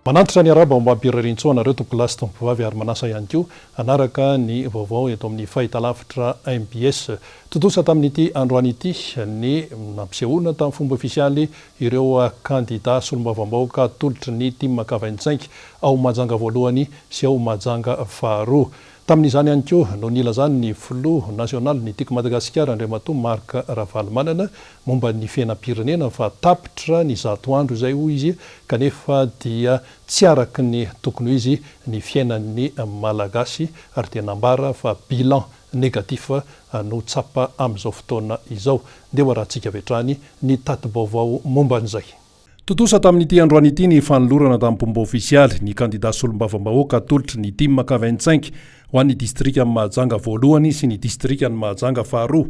Manantitra ny arahaba ombam-pirariantsoa anareo tompokolahy sy tompokovavy ary manasa ihany koa hanaraka ny vaovao eto amin'ny fahitalavitra mbs. Tontosa tamin'ity androany ity ny nampisehoana tamin'ny fomba ofisialy ireo kandida solombavambahoaka atolotry ny tim K25 ao Mahajanga voalohany sy ao Mahajanga faharoa. Tamin'izany ihany koa no nilazan'ny filoha nasionalin'ny Tiako Madagasikara Andriamatoa Marc Ravalomanana momba ny fiainam-pirenena fa tapitra ny zato andro izay hoy izy kanefa dia tsy araka ny tokony ho izy ny fiainan'ny Malagasy ary dia nambara fa bilan négatif no tsapa amin'izao fotoana izao. Ndeha ho arahantsika avy hatrany ny tati-baovao momba an'izay. Tontosa tamin'ity androany ity ny fanolorana tamim-pomba ofisialy ny kandida solombavambahoaka atolotry ny Tim K 25 ho an'ny distrikan'i Mahajanga voalohany sy ny distrikan'i Mahajanga faharoa.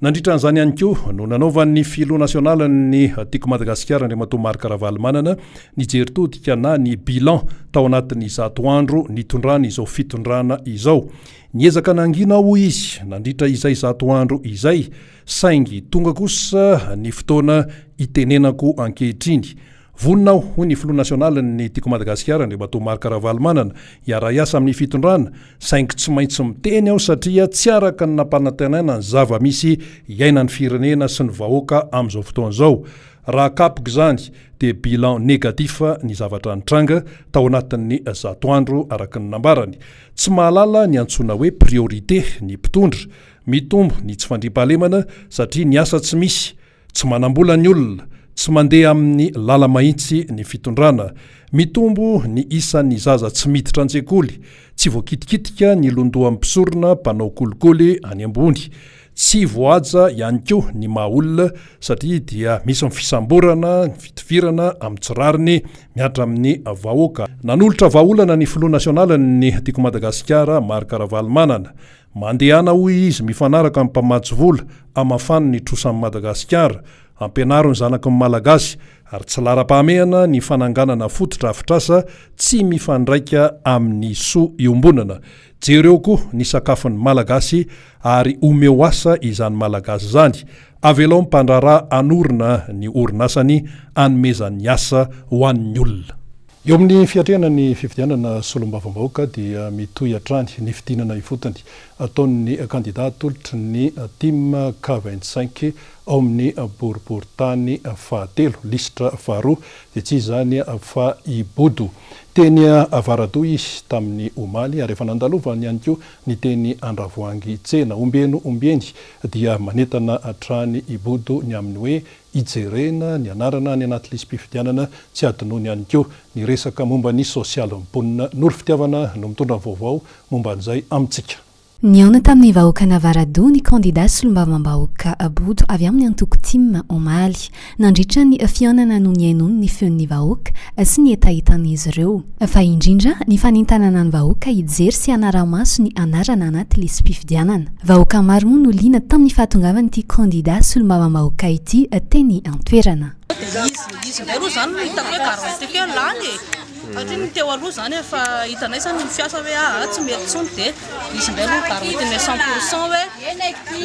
Nandritra an'izany ihany koa no nanaovan'ny filoha nasionalin'ny Tiako Madagasikara Andriamatoa Marc Ravalomanana ny jery todika na ny bilan tao anatin'ny zato andro nitondrany izao fitondrana izao. Niezaka nangina aho hoy izy nandritra izay zato andro izay Saingy tonga kosa ny fotoana itenenako ankehitriny. Vonona aho, hoy ny filoha nasionalin'ny Tiako Madagasikara, Andriamatoa Marc Ravalomanana, hiara-hiasa amin'ny fitondrana, saingy tsy maintsy miteny aho satria tsy araka ny nampanantenaina ny zava-misy iainan'ny firenena sy ny vahoaka amin'izao fotoana izao. Raha akapoka izany dia bilan négatif ny zavatra nitranga tao anatin'ny zato andro, araka ny nambarany. Tsy mahalala ny antsoina hoe priorité ny mpitondra. Mitombo ny tsy fandriampahalemana satria ny asa tsy misy, tsy manam-bola ny olona, tsy mandeha amin'ny lala-mahitsy ny fitondrana. Mitombo ny isan'ny zaza tsy miditra an-tsekoly, tsy voakitikitika ny londohan'ny mpisorona mpanao kolikoly any ambony. Tsy voahaja ihany koa ny maha olona satria dia misy ny fisamborana, ny fitifirana amin'ny tsy rariny mihatra amin'ny vahoaka. Nanolotra vahaolana ny filoha nasionalin'ny Tiako Madagasikara, Marc Ravalomanana. Mandehana hoy izy mifanaraka amin'ny mpamatsy vola hamafany ny trosan'i Madagasikara, ampianaro ny zanaky ny Malagasy ary tsy laharam-pahamehana ny fananganana fotodrafitrasa tsy mifandraika amin'ny soa iombonana. Jereo koa ny sakafon'ny Malagasy ary omeo asa izany Malagasy izany. Avelao ny mpandraharaha hanorina ny orinasany hanomezany asa ho an'ny olona. Eo amin'ny fiatrehana ny fifidianana solombavambahoaka dia mitohy hatrany ny fidinana ifotony ataon'ny kandida atolotry ny tim K 25 ao amin'ny boriborintany fahatelo, lisitra faharoa, dia tsy iza izany fa i Bodo. Teny Avaradoha izy tamin'ny omaly ary efa nandalovany ihany koa ny teny Andravoahangy tsena. Ombieny ombieny dia manentana hatrany i Bodo ny amin'ny hoe hijerena ny anarana any anaty lisi-pifidianana, tsy hadinoiny ihany koa ny resaka momba ny sosialin'ny mponina. Noro Fitiavana no mitondra ny vaovao momba an'izay amintsika. Nihaona tamin'ny vahoakan'Avaradoha ny kandida solombavambahoaka Bodo avy amin'ny antoko tim omaly. Nandritra ny fihaonana no nihainoany ny feon'ny vahoaka sy ny hetahetan'izy ireo. Fa indrindra ny fanentanana ny vahoaka hijery sy hanara-maso ny anarana anaty lisi-pifidianana. Vahoaka maro moa no liana tamin'ny fahatongavan'ity kandida solombavambahoaka ity teny an-toerana. Dia izy, izy indray aloha izany no hitako hoe garantie hoe lany e! Satria ny teo aloha izany efa hitanay izany ny fiasa hoe aa tsy mety intsony dia izy indray aloha garantie-nay cent pour cent hoe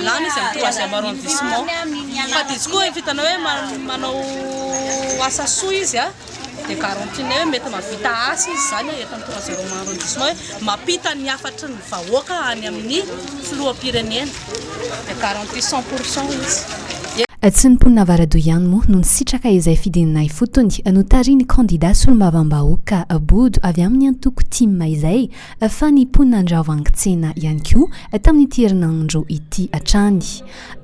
lany izy amin'ny troisième arrondissement. Fa dia izy koa efa hitanay hoe manao asa soa izy a! Dia garantie-nay hoe mety mahavita asa izy izany eto amin'ny troisième arrondissement hoe mampita ny hafatry ny vahoaka any amin'ny filoham-pirenena. Dia garantie 100 pour cent izy. Tsy ny mponina Avaradoha ihany moa no nisitraka izay fidinana ifotony notarihin'ny kandida solombavambahoaka Bodo avy amin'ny antoko tim izay fa ny mponina Andravoahangy-Tsena ihany koa tamin'ity herinandro ity hatrany.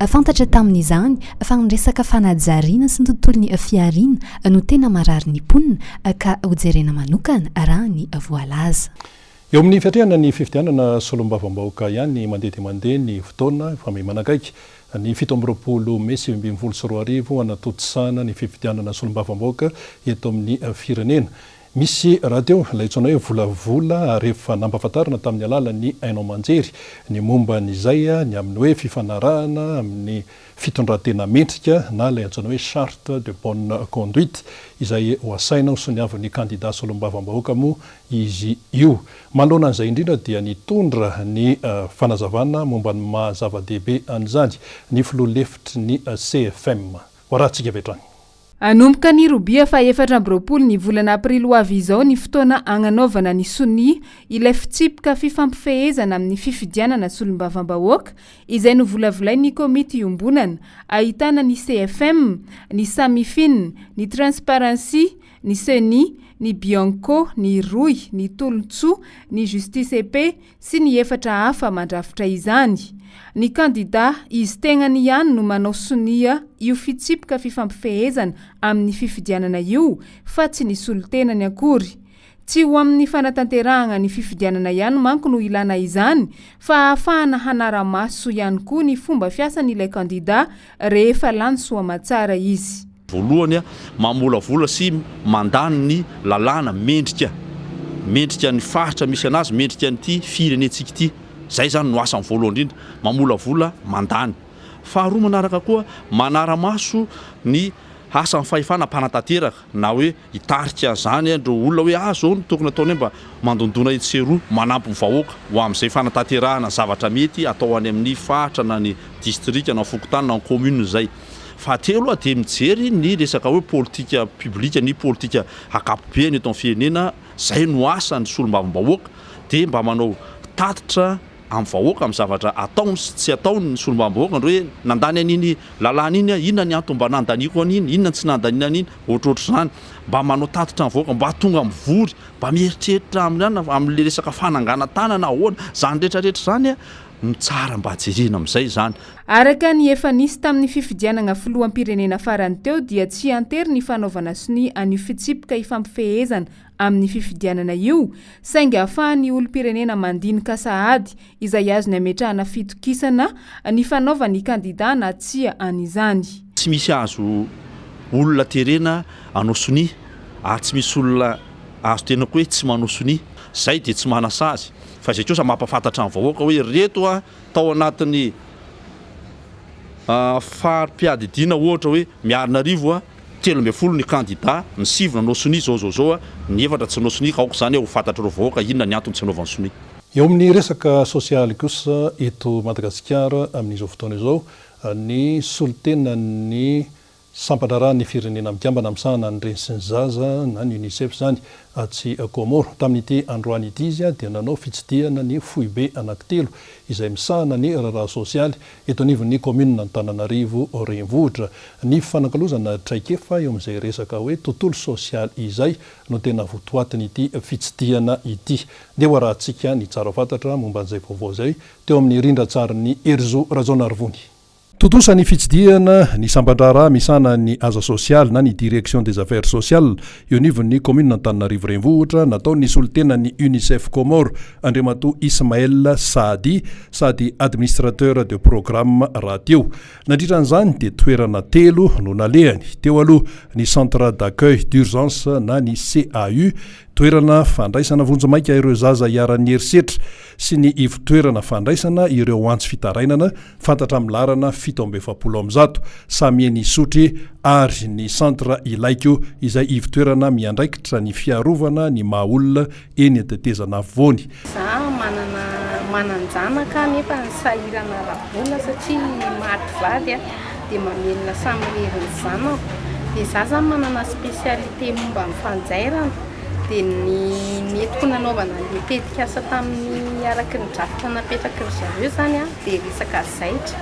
Fantatra tamin'izany fa ny resaka fanajariana sy ny tontolon'ny fihariana no tena marary ny mponina ka hojerena manokana raha ny voalaza. Eo amin'ny fiatrehana ny fifidianana solombavambahoaka ihany, mandeha dia mandeha ny fotoana, efa miha-manakaiky ny 27 mey 2019 hanatontosana ny fifidianana solombavambahoaka eto amin'ny firenena. Misy rahateo ilay antsoina hoe volavola ary efa nampahafantarina tamin'ny alalan'ny haino aman-jery ny momba an'izay, ny amin'ny hoe fifanarahana amin'ny fitondran-tena mendrika na ilay antsoina hoe charte de bonne conduite izay ho asaina ho soniavin'ny kandida solombavambahoaka moa izy io. Manoloana an'izay indrindra dia nitondra ny fanazavana momba ny maha zava-dehibe an'izany ny filoha lefitry ny CFM. Ho arahantsika avy hatrany. Hanomboka ny robia faha 24 ny volana aprily ho avy izao ny fotoana hagnanaovana ny sonia ilay fitsipika fifampifehezana amin'ny fifidianana solombavambahoaka izay novolavolain'ny komity iombonana ahitana ny CFM, ny Samifin, ny Transparency, ny Ceni, ny Bianco, ny Rohy, ny Tolontsoa, ny Justice et Paix sy ny efatra hafa mandrafitra izany. Ny kandidà izy tegnany ihany no manao sonia io fitsipika fifampifehezana amin'ny fifidianana io fa tsy ny solontenany akory. Tsy ho amin'ny fanatanterahagna ny fifidianana ihany manko no ilana izany fa ahafahana hanara-maso ihany koa ny fomba fiasan'ilay kandidà rehefa lany soamatsara izy. Voalohany, mamolavola sy mandany ny lalàna mendrika, mendrika ny faritra misy anazy, mendrika an'ity firenentsika ity. Izay izany no asany voalohany indrindra, mamolavola, mandany. Faharoa manaraka koa, manara-maso ny asan'ny fahefana mpanatanteraka na hoe hitarika an'izany ireo olona hoe ah zao no tokony ataonay mba mandondona etsy sy eroa, manampy ny vahoaka ho amin'izay fanatanterahana ny zavatra mety atao any amin'ny faritra na ny distrika na ny fokontany na ny commune izay. Fahatelo dia mijery ny resaka hoe politika publique ny politika ankapobeny eto amin'ny firenena, izay no asan'ny solombavambahoaka dia mba manao tatitra amin'ny vahoaka amin'ny zavatra ataony sy tsy ataony ny solombavambahoaka ndry hoe nandany an'iny lalàna iny aho, inona ny antony mba nandaniako an'iny, inona ny tsy nandaniana an'iny, ohatrohatr'izany, mba manao tatitra amin'ny vahoaka, mba tonga mivory, mba mieritreritra amin'ny amin'ilay resaka fananganan-tanana ahoana, izany rehetra rehetra izany no tsara mba jerena amin'izay izany. Araka ny efa nisy tamin'ny fifidianana filoham-pirenena farany teo dia tsy antery ny fanaovana sonia an'io fitsipika ifampifehezana amin'ny fifidianana io, saingy ahafahan'ny olom-pirenena mandinika sahady izay azony ametrahana fitokisana ny fanaovan'ny kandidà na tsia an'izany. Tsy misy azo olona terena hanao sonia ary tsy misy olona azo terena koa hoe tsy manao sonia. Izay dia tsy manasazy fa izay kosa mampahafantatra ny vahoaka hoe ireto tao anatin'ny fari-piadidiana ohatra hoe Miarinarivo 13 ny kandida, ny sivy nanao sonia izao izao izao, ny efatra tsy nanao sonia ka aoka izany ho fantatr'ireo vahoaka inona ny antony tsy anaovany sonia. Eo amin'ny resaka sosialy kosa eto Madagasikara amin'izao fotoana izao, ny solontenan'ny Sampan-draharahan'ny Firenena Mikambana misahana ny Reny sy ny Zaza na ny Unicef izany atsy Comores. Tamin'ity androany ity izy dia nanao fitsidihana ny foibe anankitelo izay misahana ny raharaha sosialy eto anivon'ny kaominina Antananarivo Renivohitra. Ny fifanakalozana traikefa eo amin'izay resaka hoe tontolo sosialy izay no tena votoatin'ity fitsidihana ity. Ndeha ho arahantsika ny tsara fantatra momba an'izay vaovao izay teo amin'ny rindran-tsarin'i Herizo Rajaonarivony. Tontosa ny fitsidihana ny sampan-draharaha misahana ny asa sosialy na ny Direction des Affaires Sociales eo anivon'ny kaominina Antananarivo Renivohitra nataon'ny solontenan'ny Unicef Comores Andriamatoa Ismaël Saadi sady Administrateur de Programme rahateo. Nandritra an'izany dia toerana telo no nalehany. Teo aloha ny Centre d'accueil d'urgence na ny CAU, toerana fandraisana vonjimaika ireo zaza iharan'ny herisetra sy ny ivon-toerana fandraisana ireo antso fitarainana fantatra amin'ny laharana 147, samy eny Isotry ary ny Centre Ilaiko izay ivon-toerana miandraikitra ny fiarovana ny maha olona eny an-tetezana afovoany. Za manana manan-janaka nefa sahirana ara-bola satria maty vady dia mamelona samirery ny zanako dia za zany manana spécialité momba ny fanjairana dia ny nentiko nanaovana an'ilay tetikasa tamin'ny araky ny drafitra napetraky ry zareo zany dia resaka zaitra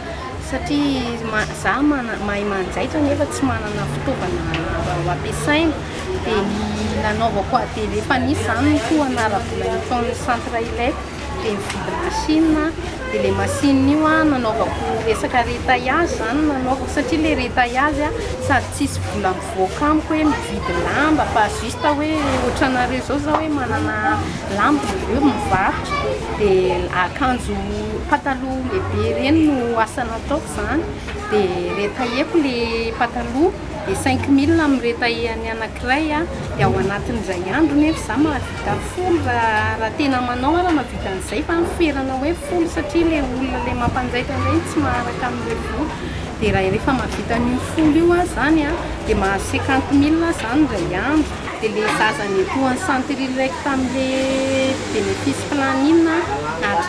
satria za mahay manjaitra nefa tsy manana fitaovana ho ampiasaina dia ny nanaovako atelier efa nisy izany ny tohana ara-bola nataon'ny centre ilaiko dia nividy machine dia ilay machine io nanaovako resaka retaillage izany nanaovako satria ilay retaillage sady tsisy vola mivoaka amiko hoe mividy lamba fa juste hoe ohatranareo izao zao hoe manana lamba nareo mivarotra dia akanjo pataloha lehibe ireny no asa nataoko izany dia retailleko ilay pataloha dia 5000 no mi-retailler ny anankiray dia ao anatin'ny iray andro nefa izaho mahavita folo raha raha tena manao aho raha mahavita an'izay fa miferana hoe folo satria ilay olona ilay mampanjaitra indray tsy maharaka amin'ilay vola dia raha rehefa mahavita an'io folo io aho izany dia mahazo 50000 aho izany indray andro dia ilay zaza niantohan'ny centre ilaiko tamin'ilay bénéfice planning.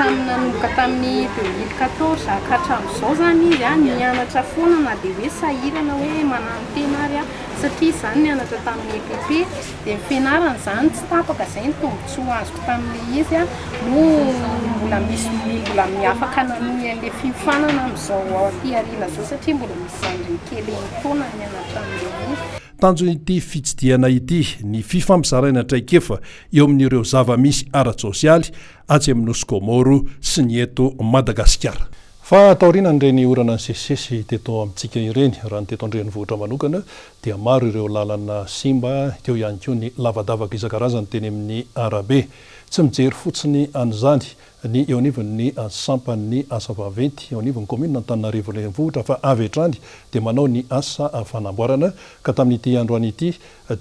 Hatramin'ny nanomboka tamin'ny 2014 ka hatramin'izao izany izy nianatra foana na dia hoe sahirana hoe mananontena ary aho satria izaho nianatra tamin'ny EPP dia ny fianarana izany tsy tapaka, izay ny tombontsoa azoko tamin'ilay izy no mbola misy mbola afaka nanohy an'ilay fiofanana amin'izao aty aoriana izao satria mbola misy zandriny kely enin-taona nianatra an'ilay izy. Tanjon'ity fitsidihana ity ny fifampizaraina traikefa eo amin'ireo zava-misy ara-tsosialy atsy amin'ny Nosy Kômôro sy ny eto Madagasikara. Fa taorianan'ireny orana nisesisesy teto amintsika ireny, raha ny teto an-drenivohitra manokana, dia maro ireo lalana simba, teo ihany koa ny lavadavaka isan-karazany teny amin'ny arabe. Tsy mijery fotsiny an'izany ny eo anivon'ny sampan'ny asa vaventy eo anivon'ny kaominina Antananarivo Renivohitra fa avy hatrany dia manao ny asa fanamboarana ka tamin'ity androany ity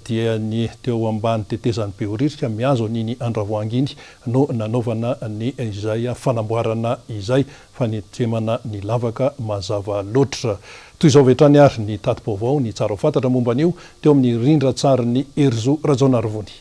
dia ny teo ambany tetezan'i Behoririka mihazo an'iny Andravoahangy iny no nanaovana ny izay fanamboarana izay fanetsemana ny lavaka mazava loatra. Toy izao avy hatrany ary ny tati-baovao ny tsara ho fantatra momba an'io teo amin'ny rindran-tsarin'i Herizo Rajaonarivony.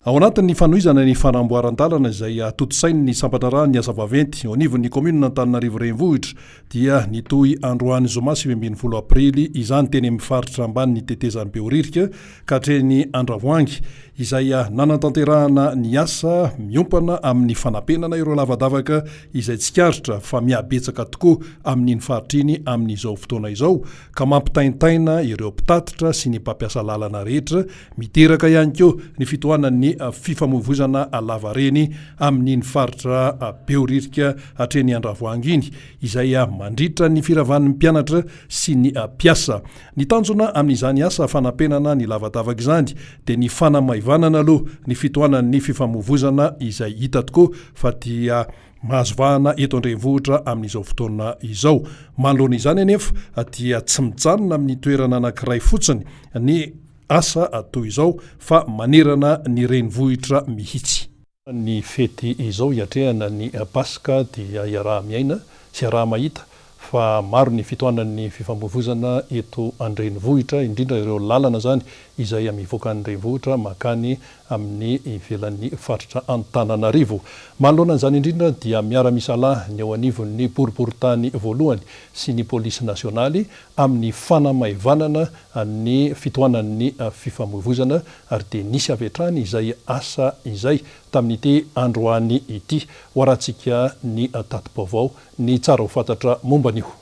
Ao anatin'ny fanohizana ny fanamboaran-dalana izay tontosain'ny sampan-draharahan'ny asa vaventy eo anivon'ny kaominina Antananarivo Renivohitra dia nitohy androany zoma 19 aprily izany teny amin'ny faritra ambanin'ny tetezan'i Behoririka ka hatreny Andravoahangy izay nanatanterahana ny asa miompana amin'ny fanapenana ireo lavadavaka izay tsikaritra fa mihabetsaka tokoa amin'iny faritra iny amin'izao fotoana izao ka mampitaintaina ireo mpitatitra sy ny mpampiasa lalana rehetra Miteraka ihany koa ny fitohanan'ny fifamoivoizana lavareny amin'iny faritra Behoririka hatreny Andravoahangy iny, izay mandritra ny firavan'ny mpianatra sy ny mpiasa. Ny tanjona amin'izany asa fanampenana ny lavadavaka izany dia ny fanamaivanana aloha ny fitohanan'ny fifamoivoizana izay hita tokoa fa dia mahazo vahana eto an-drenivohitra amin'izao fotoana izao. Manoloana izany anefa dia tsy mijanona amin'ny toerana anankiray fotsiny ny Asa toy izao fa manerana ny renivohitra mihitsy. Ny fety izao hiatrehana ny Paska dia iaraha-miaina sy iaraha-mahita fa maro ny fitohanan'ny fifamoivoizana eto an-drenivohitra, indrindra ireo lalana izany izay mivoaka ny renivohitra mankany amin'ny ivelan'ny faritra Antananarivo. Manoloana an'izany indrindra dia miara-misalahy ny eo anivon'ny boriborintany voalohany sy ny polisy nasionaly amin'ny fanamaivanana ny fitohanan'ny fifamoivoizana ary dia nisy avy hatrany izay asa izay tamin'ity androany ity. Ho arahantsika ny tati-baovao ny tsara ho fantatra momba an'io.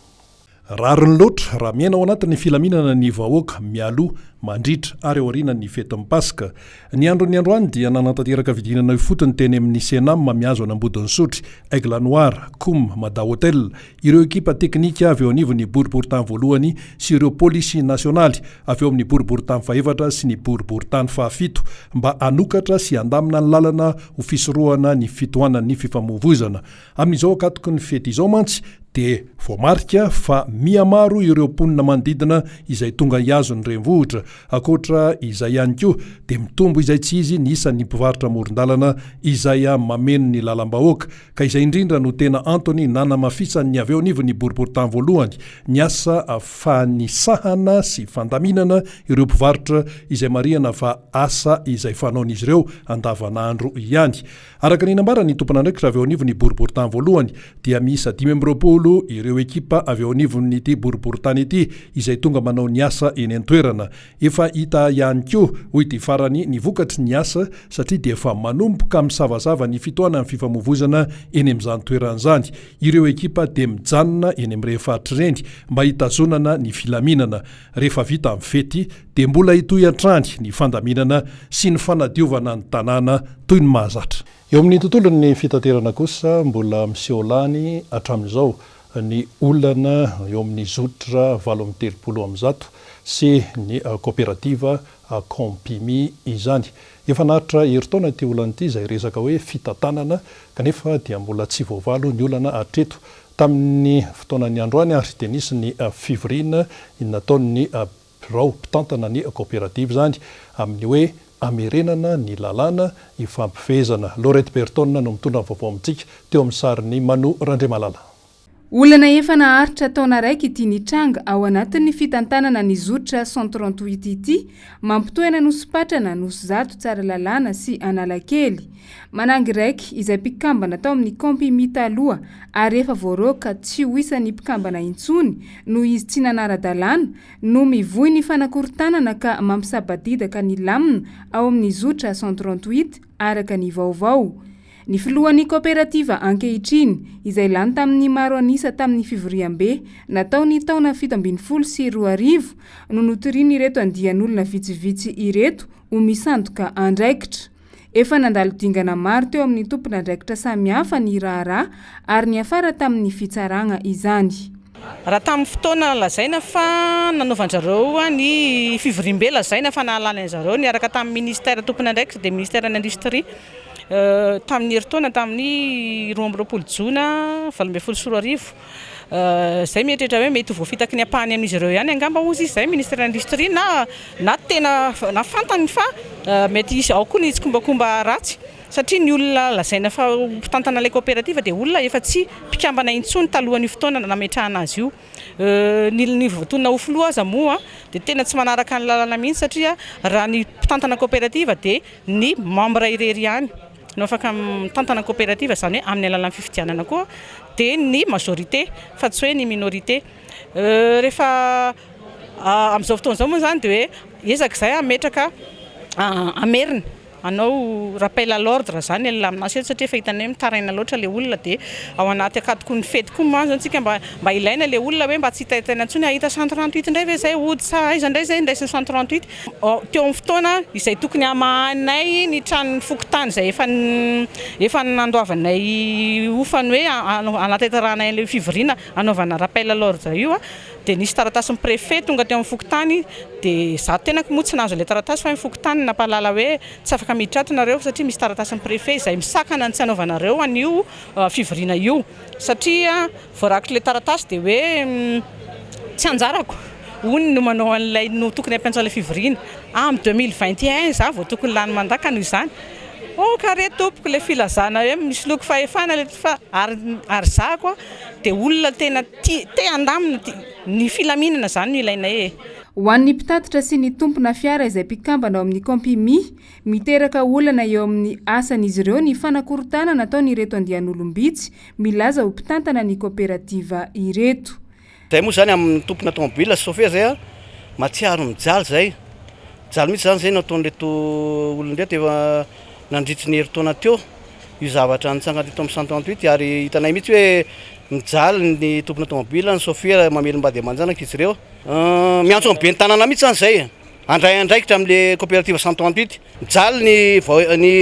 Rariny loatra raha miaina ao anatin'ny filaminana ny vahoaka mialoha, mandritra ary aorianan'ny fetin'ny Paska. Ny andron'ny androany dia nanatanteraka fidinana ifotony teny amin'ny Cenam mihazo an'Ambodinisotry, Aigle Noir, Coum, Mada Hotel, ireo ekipa teknika avy eo anivon'ny boriborintany voalohany sy ireo polisy nasionaly avy eo amin'ny boriborintany fahefatra sy ny boriborintany fahafito mba hanokatra sy handamina ny lalana ho fisorohana ny fitohanan'ny fifamoivoizana. Amin'izao ankatoky ny fety izao mantsy dia voamarika fa miha-maro ireo mponina manodidina izay tonga hihazo ny renivohitra. Ankoatra izay ihany koa dia mitombo izay tsy izy ny isan'ny mpivarotra amoron-dalana izay mameno ny lalam-bahoaka ka izay indrindra no tena antony nanamafisan'ny avy eo anivon'ny boriborintany voalohany ny asa fanisahana sy fandaminana ireo mpivarotra izay marihana fa asa izay fanaon'izy ireo andavanandro ihany. Araka ny nambaran'ny tompon'andraikitra avy eo anivon'ny boriborintany voalohany dia miisa 25 ireo ekipa avy eo anivon'ity boriborintany ity izay tonga manao ny asa eny an-toerana. Efa hita ihany koa, hoy ity farany, ny vokatry ny asa satria dia efa manomboka misavasava ny fitohanan'ny fifamoivoizana eny amin'izany toerana izany. Ireo ekipa dia mijanona eny amin'ireny faritra ireny mba hitazonana ny filaminana. Rehefa vita ny fety dia mbola hitohy hatrany ny fandaminana sy ny fanadiovana ny tanàna toy ny mahazatra. Eo amin'ny tontolon'ny fitaterana kosa, mbola miseho lany hatramin'izao ny olana eo amin'ny zotra 138 sy ny kaoperativa Compimi izany. Efa naharitra herintaona ity olana ity izay resaka hoe fitantanana kanefa dia mbola tsy voavaly ny olana hatreto. Tamin'ny fotoanan'ny androany ary dia nisy ny fivoriana nataon'ny birao mpitantana ny kaoperativa izany amin'ny hoe hamerenana ny lalàna ifampifehezana. Laurette Berton no mitondra ny vaovao amintsika teo amin'ny sarin'i Manu Randriamalala. Olana efa naharitra taona raiky ity nitranga ao anatin'ny fitantanana ny zotra 138 ity, mampitohy an'Anosipatrana, Anosizato, Tsaralalàna sy Analakely. Manangiraiky, izay mpikambana tao amin'ny Compimi taloha ary efa voaroaka tsy ho isan'ny mpikambana intsony noho izy tsy nanara-dalàna, no mivoy ny fanakorontanana ka mampisabadidaka ny lamina ao amin'ny zotra 138, araka ny vaovao. Ny filohan'ny kaoperativa ankehitriny, izay lany tamin'ny maro an'isa tamin'ny fivoriambe natao ny taona 2017, no notorian'ireto andian'olona vitsivitsy ireto ho misandoka andraikitra. Efa nandalo dingana maro teo amin'ny tompon'andraikitra samihafa ny raharaha ary niafara tamin'ny fitsaragna izany. Raha tamin'ny fotoana lazaina fa nanaovan-dRareo ny fivoriambe lazaina fa nahalany an-dRareo niaraka tamin'ny ministère tompon'andraikitra dia ministeran'ny industrie Tamin'ny herintaona, tamin'ny 22 jona 2018, izay mieritreritra hoe mety ho voafitaky ny ampahany amin'izy ireo ihany angamba hozy izy izay, ministeran'ny industrie na na tena na fantany fa mety hisy ao koa ny tsikombakomba ratsy satria ny olona lazaina fa ho mpitantana ilay coopérative dia olona efa tsy mpikambana intsony talohan'io fotoana nametrahana azy io. Ny ny voatonona ho filoha aza moa dia tena tsy manaraka ny lalana mihitsy satria raha ny mpitantana coopérative dia ny membre irery ihany no afaka mitantana coopérative, izany hoe amin'ny alalan'ny fifidianana koa dia ny majorité fa tsy hoe ny minorité. Rehefa amin'izao fotoana izao moa izany dia hoe ezaka izay hametraka hamerina Hanao rappel à l'ordre zany el aminazy eto satria efa hitanay hoe mitaraina loatra le olona dia ao anaty ankatoky ny fety koa moa zany tsika mba mba ilaina le olona hoe mba tsy hitaitaina intsony hahita 138 indray ve zay hody sa aiza indray zay ndraisin'ny 138 teo amin'ny fotoana izay tokony hamahanay ny tranon'ny fokontany izay efa efa nandoavanay hofany hoe hanatanterahanay an'ilay fivoriana hanaovana rappel à l'ordre io Dia nisy taratasin'ny préfet tonga teo amin'ny fokontany dia izaho tenako moa tsy nahazo ilay taratasy fa ny fokontany no nampahalala hoe tsy afaka miditra ato nareo satria misy taratasin'ny préfet izay misakana ny tsy hanaovanareo an'io fivoriana io satria voarakitr'ilay taratasy dia hoe tsy anjarako hono no manao an'ilay no tokony hampiantso an'ilay fivoriana. Amin'ny 2021 izaho vao tokony lany mandat ka noho izany ok re tompoko ilay filazana hoe misoloky fahefana ilay fa ary ary izaho koa dia olona tena Tia te handamina ty. Ny filaminana zany no ilainay e. Ho an'ny mpitatitra sy ny tompona fiara izay mpikambana ao amin'ny Compimi, miteraka olana eo amin'ny asan'izy ireo ny fanakorontanana ataon'ireto andian'olom-bitsy milaza ho mpitantana ny koperativa ireto. Zay moa zany amin'ny tompona tomobile sy chauffeur zay a, mahatsiaro mijaly zay, mijaly mihitsy zany zay nataon'ireto olona ireto efa nandritry ny herintaona teo io zavatra nitsangana teto amin'ny 138 ary hitanay mihitsy hoe Mijaly ny tompona tomobile, ny sôfera mamelom-bady aman-janaka izy ireo. Miantso ny ben'ny tanàna mihitsy zany izay handray andraikitra amin'le coopérative 138. Mijaly ny vao- ny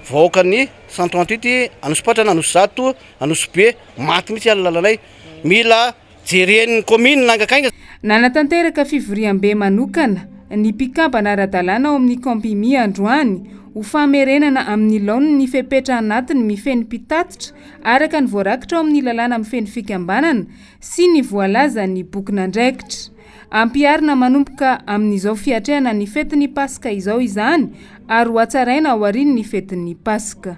vahoakan'ny 138 Anosipatrana, Anosizato, Anosibe, maty mihitsy ny lalanay. Mila jeren'ny commune haingakainga. Nanatanteraka fivoriambe manokana ny mpikambana ara-dalàna ao amin'ny Campimi androany ho famerenana amin'ny laoniny ny fepetra anatiny mifehy ny mpitatitra araka ny voarakitra ao amin'ny lalàna mifehy ny fikambanana sy ny voalazan'ny bokin'andraikitra. Ampiharina manomboka amin'izao fiatrehana ny fetin'ny Paska izao izany ary hohatsaraina aorian'ny fetin'ny Paska.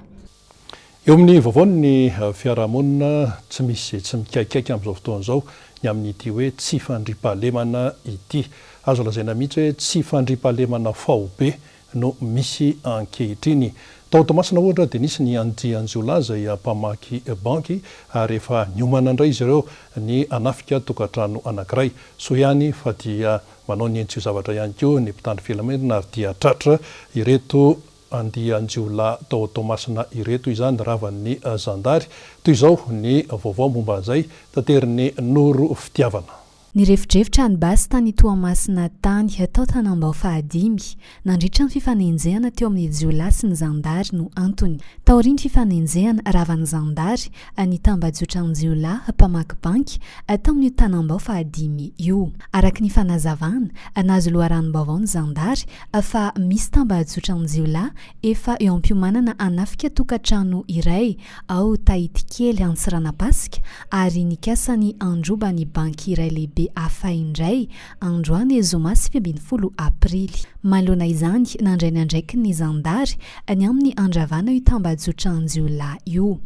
Eo amin'ny vaovaon'ny fiarahamonina, tsy misy tsy mikaikaika amin'izao fotoana izao ny amin'ity hoe tsy fandriampahalemana ity. Azo lazaina mihitsy hoe tsy fandriampahalemana faobe no misy ankehitriny. Tao Toamasina ohatra dia nisy ny andian-jiolahy izay mpamaky banky ary efa niomana indray izy ireo ny hanafika tokantrano anankiray. Soa ihany fa dia manao ny eny tsy ho zavatra ihany koa ny mpitandro filaminana ary dia tratra ireto andian-jiolahy tao Toamasina ireto izany ravan'ny zandary. Toy izao ny vaovao momba an'izay taterin'i Noro Fitiavana. Nirefodrefotra ny basy tany Toamasina tany, tao Tanambao fahadimy, nandritra ny fifanenjehana teo amin'ny jiolahy sy ny zandary no antony. Taorian'ny fifanenjehana, ravan'ny zandary ny tambajotran-jiolahy mpamaky banky tamin'io Tanambao fahadimy io. Araka ny fanazavana, nahazo loharanom-baovao ny zandary fa misy tambajotran-jiolahy efa eo am-piomanana hanafika tokantrano iray ao Tahitikely Antsiranapasika ary nikasa ny handroba ny banky iray lehibe. lehibe hafa indray androany zoma 19 aprily. Manoloana izany, nandray ny andraikiny ny zandary ny amin'ny handravana io tambajotran-jiolahy io.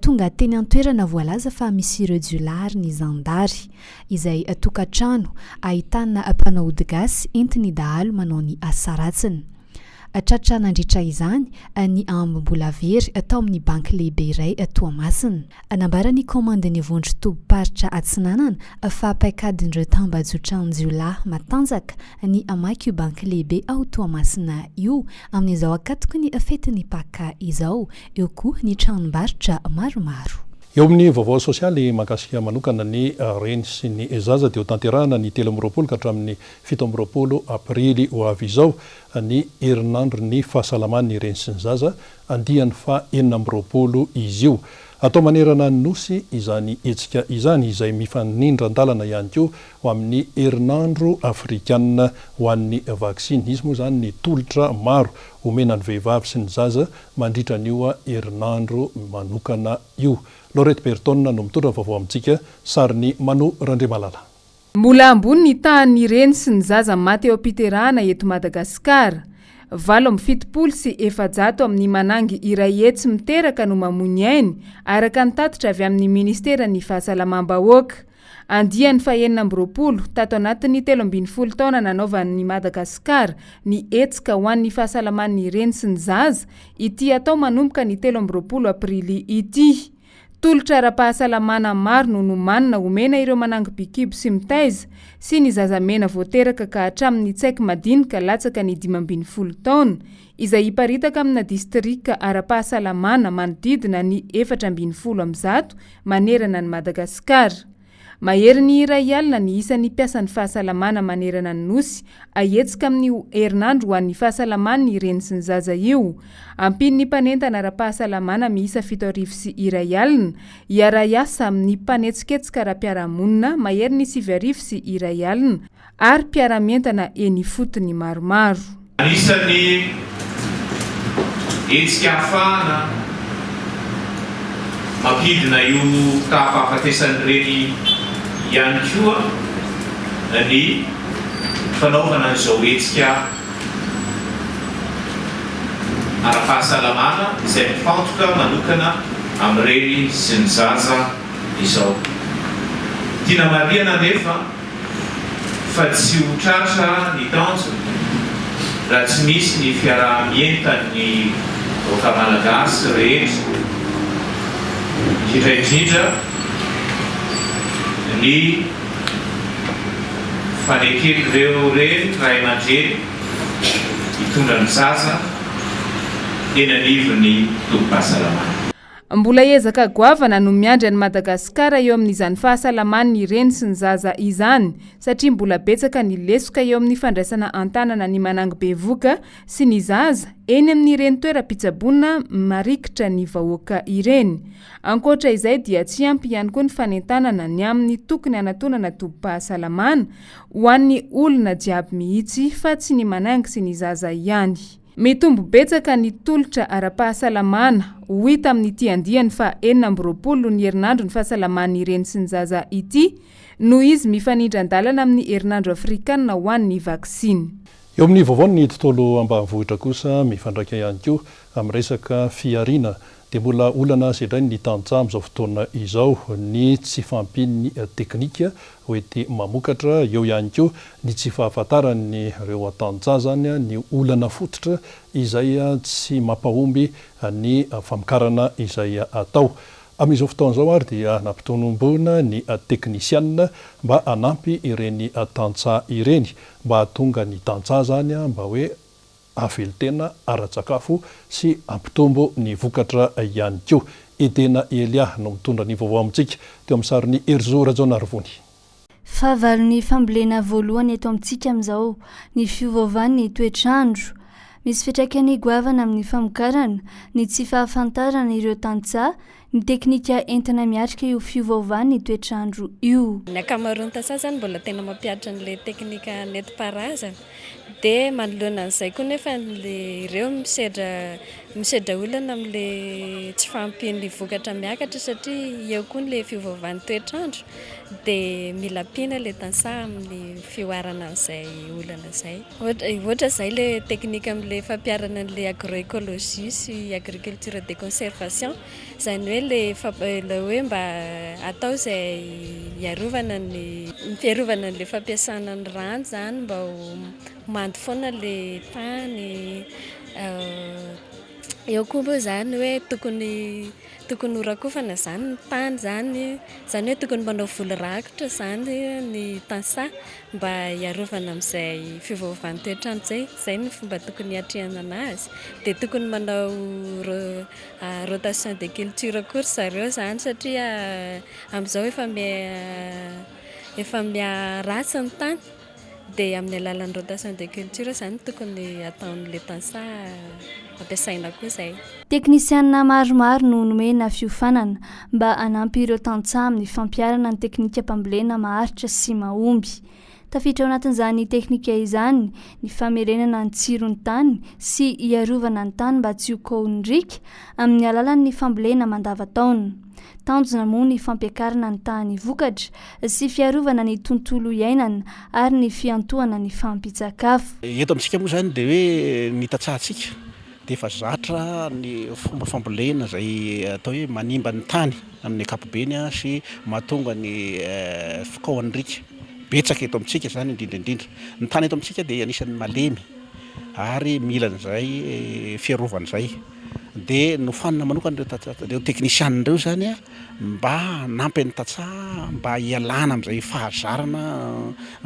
Tonga teny an-toerana voalaza fa misy ireo jiolahy ary ny zandary, izay tokantrano ahitana mpanao ody gasy entin'ny dahalo manao ny asa ratsiny. Tratra nandritra izany ny ambim-bola very tao amin'ny banky lehibe iray Toamasina. Nambaran'ny kaomandin'ny vondron-tobim-paritra Atsinanana fa paikadin'ireo tambajotran-jiolahy matanjaka ny hamaky io banky lehibe ao Toamasina io amin'izao ankatoky ny fetin'ny Paka izao. Eo koa ny tranombarotra maromaro. Eo amin'ny vaovao sosialy mahakasika manokana ny reny sy ny zaza dia hotanterahana ny 23 ka hatramin'ny 27 aprily ho avy izao ny herinandron'ny fahasalaman'ny reny sy ny zaza, andiany faha 26 izy io. Atao manerana ny Nosy izany hetsika izany, izay mifanindran-dalana ihany koa ho amin'ny herinandro afrikanina ho an'ny vaksiny. Hisy moa izany ny tolotra maro homena ny vehivavy sy ny zaza mandritra an'io herinandro manokana io. Laurette Berton no mitondra vaovao amintsika, sarin'i Mano Randriamalala. Mbola ambony ny tahan'ny reny sy ny zaza maty eo am-piterahana eto Madagasikara. 478 amin'ny manangy 100 miteraka no mamoy ny ainy, araka ny tatitra avy amin'ny ministeran'ny Fahasalamam-bahoaka. Andiany fahenina amby roapolo, tato anatin'ny 13 taona nanaovan'i Madagasikara ny hetsika ho an'ny fahasalaman'ny reny sy ny zaza, ity atao manomboka ny 23 aprily ity. Tolotra ara-pahasalamana maro no nomanina homena ireo manangom-pikibo sy mitaiza sy ny zazamena vao teraka ka hatramin'ny tsaiky madinika latsaka ny 15 taona, izay hiparitaka amina distrika ara-pahasalamana manodidina ny 114 manerana an'i Madagasikara. Maherin'ny 100 ny isan'ny mpiasan'ny fahasalamana manerana ny Nosy ahetsika amin'io herinandro ho an'ny fahasalaman'ny reny sy ny zaza io. Ampian'ny mpanentana ara-pahasalamana miisa 1071 hiara-hiasa amin'ny mpanetsiketsika ara-piarahamonina maherin'ny 1091 ary mpiara-mientana eny ifotony maromaro. Anisan'ny hetsika ahafahana mampidina io taha-pahafatesan'ireny ihany koa ny fanaovana an'izao hetsika ara-pahasalamana izay mifantoka manokana amin'ireny sy ny zaza izao. Tiana marihana anefa fa tsy ho tratra ny tanjona raha tsy misy ny fiaraha-mientan'ny vahoaka malagasy rehetra, indrindra indrindra ny faneken'ireo reny ray aman-dreny hitondra ny zaza eny anivon'ny tobim-pahasalamana. Mbola ezaka goavana no miandry an'i Madagasikara eo amin'izany fahasalaman'ny reny sy ny zaza izany satria mbola betsaka ny lesoka eo amin'ny fandraisana an-tanana ny manangy bevoka sy ny zaza eny amin'ireny toeram-pitsaboana marikitra ny vahoaka ireny. Ankoatra izay dia tsy ampy ihany koa ny fanentanana ny amin'ny tokony hanatonana tobim-pahasalamana ho an'ny olona jiaby mihitsy fa tsy ny manangy sy ny zaza ihany. Mitombo betsaka ny tolotra ara-pahasalamana ho hita amin'ity andiany faha 26 ny herinandron'ny fahasalaman'ny reny sy ny zaza ity noho izy mifanindran-dalana amin'ny herinandro afrikanina ho an'ny vaksiny. Eo amin'ny vaovaon'ny tontolo ambanivohitra kosa, mifandraika ihany koa amin'ny resaka fihariana dia mbola olana sedrain'ny tantsaha amin'izao fotoana izao ny tsy fahampian'ny teknika hoenti-mamokatra, eo ihany koa ny tsy fahafantaran'ireo tantsaha izany ny olana fototra izay tsy mampahomby ny famokarana izay atao. Amin'izao fotoana izao ary dia nampitomboina ny teknisianina mba hanampy ireny tantsaha ireny mba hahatonga ny tantsaha izany mba hoe hahavelon-tena ara-tsakafo sy hampitombo ny vokatra ihany koa. Edena Elia no mitondra ny vaovao amintsika teo amin'ny sarin'i Herizo Rajaonarivony. Fahavalon'ny fambolena voalohany eto amintsika amin'izao ny fiovaovan'ny toetr'andro. Misy fiantraikany goavana amin'ny famokarana ny tsy fahafantarana ireo tantsaha. ny teknika entina miatrika io fiovaovan'ny toetr'andro io. Ny ankamaroan'ny tantsaha izany mbola tena mampihatra an'ilay teknika nentim-paharazana. Dia manoloana an'izay koa nefa ireo misedra misedra olana amin'ilay tsy fahampian'ny vokatra miakatra satria eo koa ilay fiovaovan'ny toetr'andro dia mila ampiana ilay tantsaha amin'ny fihoarana an'izay olana izay. Ohatra izay ilay teknika amin'ilay fampiharana an'ilay agroécologie sy agriculture de conservation, izany hoe ilay ilay hoe mba atao izay hiarovana ny fiarovana an'ilay fampiasana ny rano izany mba ho mando foana ilay tany. Eo koa moa izany hoe tokony Tokony ho rakofana izany ny tany izany, izany hoe tokony manao voly rakotra izany ny tantsaha mba hiarovana amin'izay fiovaovan'ny toetr'andro izay, izay no fomba tokony hiatrehana an'azy. Dia tokony manao rotation des cultures koa ry zareo izany satria amin'izao efa miha efa miha ratsy ny tany. Dia amin'ny alalan'ny rotation de culture izany no tokony hataon'ilay tantsaha ampiasaina koa izay. Teknisianina maromaro no nomena fiofanana mba hanampy ireo tantsaha amin'ny fampiharana ny teknikam-pambolena maharitra sy mahomby. Tafiditra ao anatin'izany teknika izany ny famerenana ny tsiron'ny tany sy hiarovana ny tany mba tsy ho kaon'ny riaka amin'ny alalan'ny fambolena mandavantaona. Tanjona moa ny fampiakarana ny tahan'ny vokatra sy fiarovana ny tontolo iainana ary ny fiantohana ny fahampian-tsakafo. Eto amintsika moa izany dia hoe ny tantsahantsika dia efa zatra ny fomba fambolena izay atao hoe manimba ny tany amin'ny ankapobeny sy mahatonga ny fikaohan'ny riaka betsaka eto amintsika izany indrindra indrindra. Ny tany eto amintsika dia anisan'ny malemy ary mila an'izay fiarovana izay. Dia nofanina manokana ireo tantsaha, ireo teknisianina ireo izany mba hanampy ny tantsaha mba hialana amin'izay fahazarana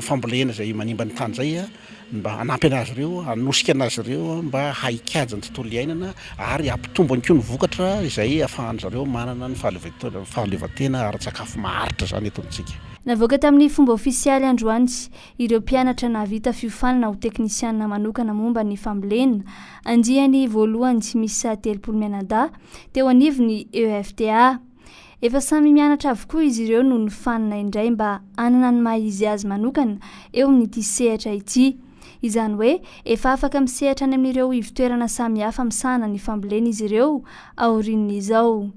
fambolena izay manimba ny tany izay, mba hanampy an'azy ireo, hanosika an'azy ireo mba haikajy ny tontolo iainana ary hampitombo ihany koa ny vokatra izay ahafahan-dry zareo manana ny fahaleovantena ara-tsakafo maharitra izany eto amintsika. Navoaka tamin'ny fomba ofisialy androany ireo mpianatra nahavita fiofanana ho teknisianina manokana momba ny fambolena, Andiany voalohany miisa 30 mianadahy teo anivon'ny EFTA. Efa samy mianatra avokoa izy ireo no nofanina indray mba hanana ny maha izy azy manokana eo amin'ity sehatra ity. Izany hoe efa afaka misehatra any amin'ireo ivon-toerana samihafa misahana ny fambolena izy ireo aorian'izao.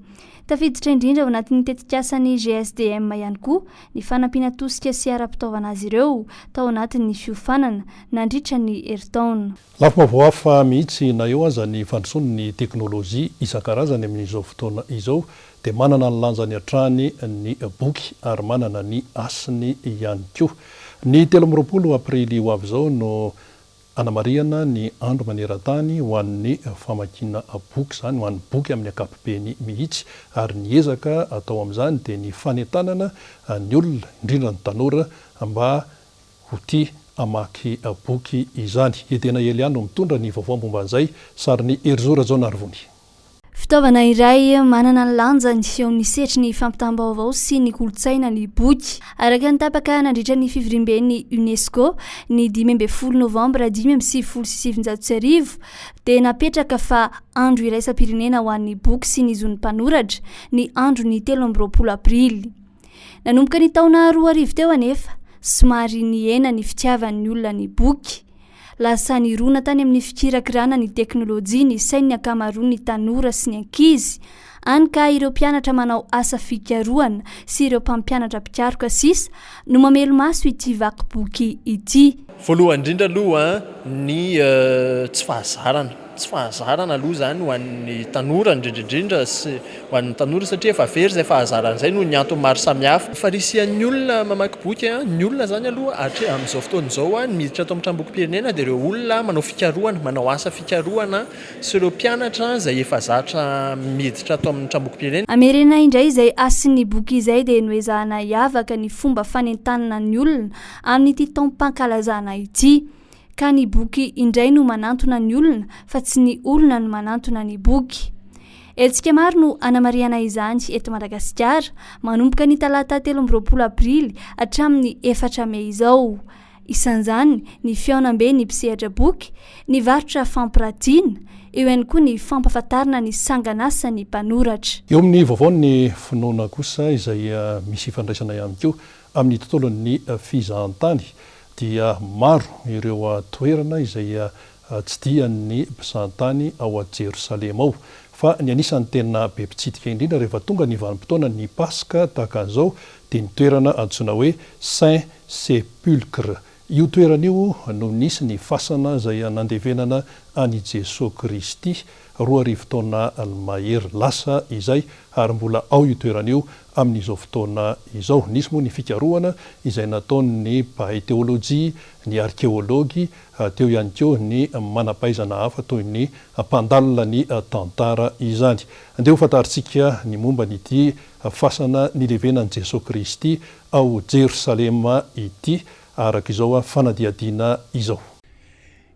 Tafiditra indrindra ao anatin'ny tetikasan'ny GSDM ihany koa ny fanampiana tosika sy ara-pitaovana azy ireo tao anatin'ny fiofanana nandritra ny herintaona. Lafim-baovao hafa mihitsy na eo aza ny fandrosoan'ny teknolojia isan-karazany amin'izao fotoana izao dia manana ny lanjany hatrany ny boky ary manana ny hasiny ihany koa. Ny 23 aprily ho avy izao no hanamarihana ny andro maneran-tany ho an'ny famakiana boky, izany ho an'ny boky amin'ny ankapobeny mihitsy ary ny ezaka atao amin'izany dia ny fanentanana ny olona, indrindra ny tanora mba ho tia hamaky boky izany. Edena Elia no mitondra ny vaovao momba an'izay, sarin'i Herizo Rajaonarivony. Fitaovana iray manana ny lanjany eo amin'ny sehatry ny fampitam-baovao sy ny kolontsaina ny boky. Araka ny tapaka nandritra ny fivoriamben'ny Unesco ny 15 novambra 1995 dia napetraka fa andro iraisam-pirenena ho an'ny boky sy ny zon'ny mpanoratra ny andron'ny 23 aprily. Nanomboka ny taona 2000 teo anefa, somary nihena ny fitiavan'ny olona ny boky. Lasa nirona tany amin'ny fikirakirana ny teknolojia ny sain'ny ankamaroan'ny tanora sy ny ankizy, hany ka ireo mpianatra manao asa fikarohana sy ireo mpampianatra mpikaroka sisa no mamelo-maso ity vaky boky ity. Voalohany indrindra aloha ny tsy fahazarana. Tsy fahazarana aloha izany ho an'ny tanora indrindra indrindra sy ho an'ny tanora satria efa very izay fahazarana izay noho ny antony maro samihafa. Farisihan'ny olona mamaky boky, ny olona izany aloha hatri- amin'izao fotoana izao ny miditra ato amin'ny tranombokim-pirenena dia ireo olona manao fikarohana, manao asa fikarohana sy ireo mpianatra izay efa zatra miditra ato amin'ny tranombokim-pirenena. Hamerena indray izay hasin'ny boky izay dia noezahana hiavaka ny fomba fanentanana ny olona amin'ity taom-pankalazana ity. Ka ny boky indray no manantona ny olona fa tsy ny olona no manantona ny boky. Hetsika maro no hanamarihana izany eto Madagasikara manomboka ny talata 23 aprily hatramin'ny 4 mey izao. Isan'izany ny fihaonamben'ny mpisehatra boky, ny varotra fampiratiana, eo ihany koa ny fampahafantarana ny sanganasan'ny mpanoratra. Eo amin'ny vaovaon'ny finoana kosa izay misy ifandraisana ihany koa amin'ny tontolon'ny fizahantany dia maro ireo toerana izay tsidihan'ny mpizahantany ao Jerosalema ao. Fa ny anisan'ny tena be mpitsidika indrindra rehefa tonga ny vanim-potoanan'ny Paska tahaka an'izao dia ny toerana antsoina hoe Saint Sépulcre. Io toerana io no nisy ny fasana izay nandevenana an'i Jesoa Kristy 2000 taona mahery lasa izay ary mbola ao io toerana io amin'izao fotoana izao. Nisy moa ny fikarohana izay nataon'ny mpahay teolojia, ny arkeology, teo ihany koa ny manam-pahaizana hafa toy ny mpandalina ny tantara izany. Andeha ho fantarintsika ny momba an'ity fasana nilevenan'i Jesoa Kristy ao Jerosalema ity araka izao fanadihadiana izao.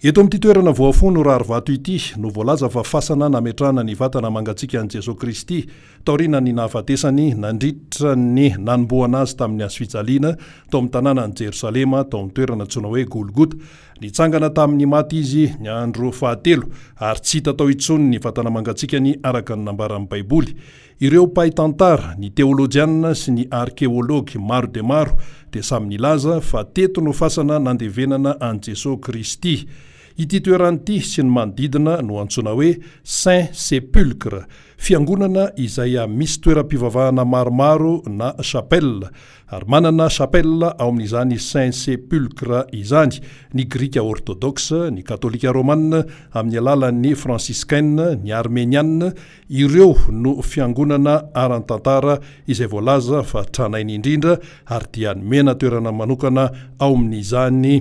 Eto amin'ity toerana voafono rarivato ity no voalaza fa fasana nametrahana ny vatana mangatsiakan'i Jesoa Kristy taorianan'ny nahafatesany nandritra ny nanombohana azy tamin'ny hazofijaliana tao amin'ny tanànan'i Jerosalema tao amin'ny toerana antsoina hoe Golgota. Nitsangana tamin'ny maty izy ny andro fahatelo ary tsy hita tao intsony ny vatana mangatsiakany araka ny nambaran'ny Baiboly. Ireo mpahay tantara, ny teolojiana sy ny arkeology maro dia maro dia samy nilaza fa teto no fasana nandevenana an'i Jesoa Kristy. Ity toerana ity sy ny manodidina no antsoina hoe Saint Sépulcre, fiangonana izay misy toeram-pivavahana maromaro na chapelle, ary manana chapelle ao amin'izany Saint Sépulcre izany ny Grika Orthodoxe, ny Katolika Romana amin'ny alalan'ny Franciscaine, ny Armeniana, Ireo no fiangonana aran-tantara izay voalaza fa tranainy indrindra ary dia nomena toerana manokana ao amin'izany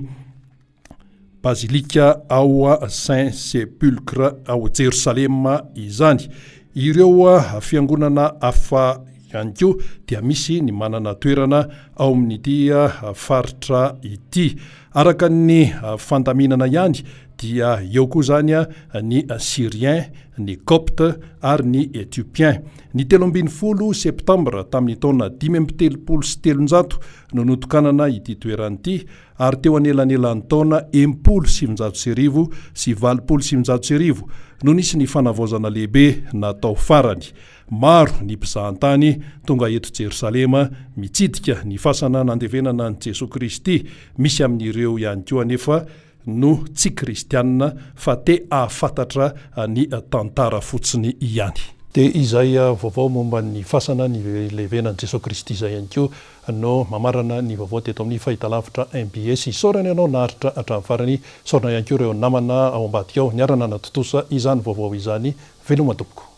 bazilika ao Saint Sepulcre ao Jerosalema izany. Ireo fiangonana hafa ihany koa dia misy ny manana toerana ao amin'ity faritra ity. Araka ny fandaminana ihany dia eo koa izany ny Syrien, ny Copte ary ny Ethiopien. Ny 13 septambra tamin'ny taona 335 no notokanana ity toerana ity ary teo anelanelan'ny taona 1960 sy 1980 no nisy ny fanavaozana lehibe natao farany. Maro ny mpizahantany tonga eto Jerosalema mitsidika ny fasana nandevenana an'i Jesoa Kristy, misy amin'ireo ihany koa anefa no tsy kristianina fa te hahafantatra ny tantara fotsiny ihany. Dia izay vaovao momba ny fasana nilevenan'i Jesoa Kristy izay ihany koa no mamarana ny vaovao teto amin'ny fahitalavitra mbs. Isaorana ianao naharitra hatramin'ny farany. Isaorana ihany koa ireo namana ao ambadika ao niara-nanatontosa izany vaovao izany. Veloma tompoko.